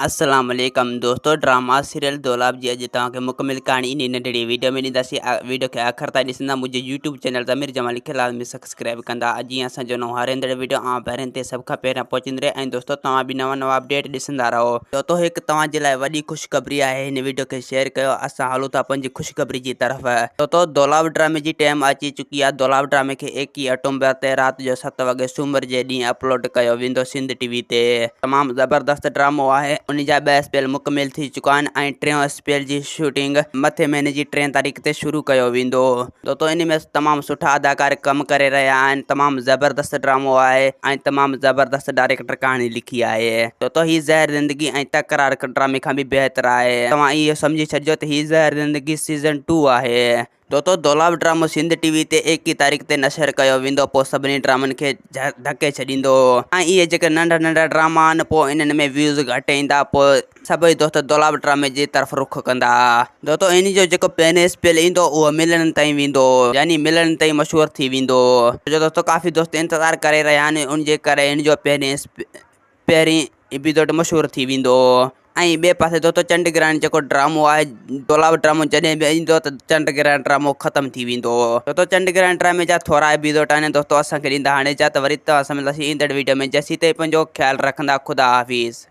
السلام عليڪم دوستو ڊراما سيريل دولاب جي اڄ توهان کي مڪمل ڪهاڻي انهي ننڍڙي ويڊيو ۾ ڏينداسين ويڊيو کي آخر تائين ڏسندا منهنجي يوٽيوب چينل ضمير جمالي کي لازمي سبسڪرائب ڪندا جيئن اسان جو نئون هر ايندڙ ويڊيو اوهان پهرين تي سڀ کان پهريان پهچندي رهي ۽ دوستو توهان به نوان نوان اپڊيٽ ڏسندا رهو. دوستو هڪ توهان جي لاء وڏي خوشخبري آهي هن ويڊيو کي شيئر ڪيو اسان هلون ٿا پنهنجي خوشخبري جي طرف. دوستو دولاب ڊرامي جي ٽيم اچي چڪي آهي دولاب ڊرامي کي ايڪيهه آڪٽومبر تي رات جو ست وڳي سومر جي ڏينهن اپلوڊ ڪيو ويندو سنڌ ٽي وي تي. تمام زبردست ڊرامو آهي ان جا ٻه اسپيل مڪمل ٿي چڪا آهن ۽ ٽيون اسپيل جي شوٽنگ مٿين مهيني جي ٽين تاريخ تي شروع ڪيو ويندو دوستو ان ۾ تمام سٺا اداڪار ڪم ڪري رهيا آهن تمام زبردست ڊرامو آهي ۽ تمام زبردست ڊائريڪٽر ڪهاڻي لکي آهي دوستو هي زهر زندگي ۽ تڪرار ڊرامي کان به بهتر آهي توهان اهو سمجهي ڇڏجو ته هي زهر زندگي سيزن ٽو آهي. دوستو دولاب ڊرامو سنڌ ٽي وي تي ايڪيهه تاريخ تي نشر ڪيو ويندو پوء سڀني ڊرامن کي ڌڪي ڇڏيندو ۽ اهي جيڪي ننڍا ننڍا ڊراما آهن پوء انهن ۾ ويوز گهٽ ايندا پوء سڀئي دوست دولاب ڊرامي جي طرف رخ ڪندا دوستو ان جو جيڪو پهرين اسپيل ايندو اهو ملين تائين ويندو يعني ملين تائين مشهور ٿي ويندو جو دوستو ڪافي دوست انتظار ڪري رهيا آهن ان جي ڪري ان جو پهرين پهرين ايپيسوڊ مشهور ٿي ويندو ۽ ٻئي پاسي دوستو چنڊ گرهڻ جيڪو ڊرامو آهي دولاب ڊرامو جڏهن به ايندو ته چنڊ گرهڻ ڊرامو ختم ٿي ويندو دوستو چنڊ گرهڻ ڊرامي جا ٿورا ايپيسوڊ آهن دوستو اسان کي ڏيندا هاڻي اجازت وري توهان سان ملنداسين ايندڙ ويڊيو ۾ جيسين تائين پنهنجو خيال رکندا خدا حافظ.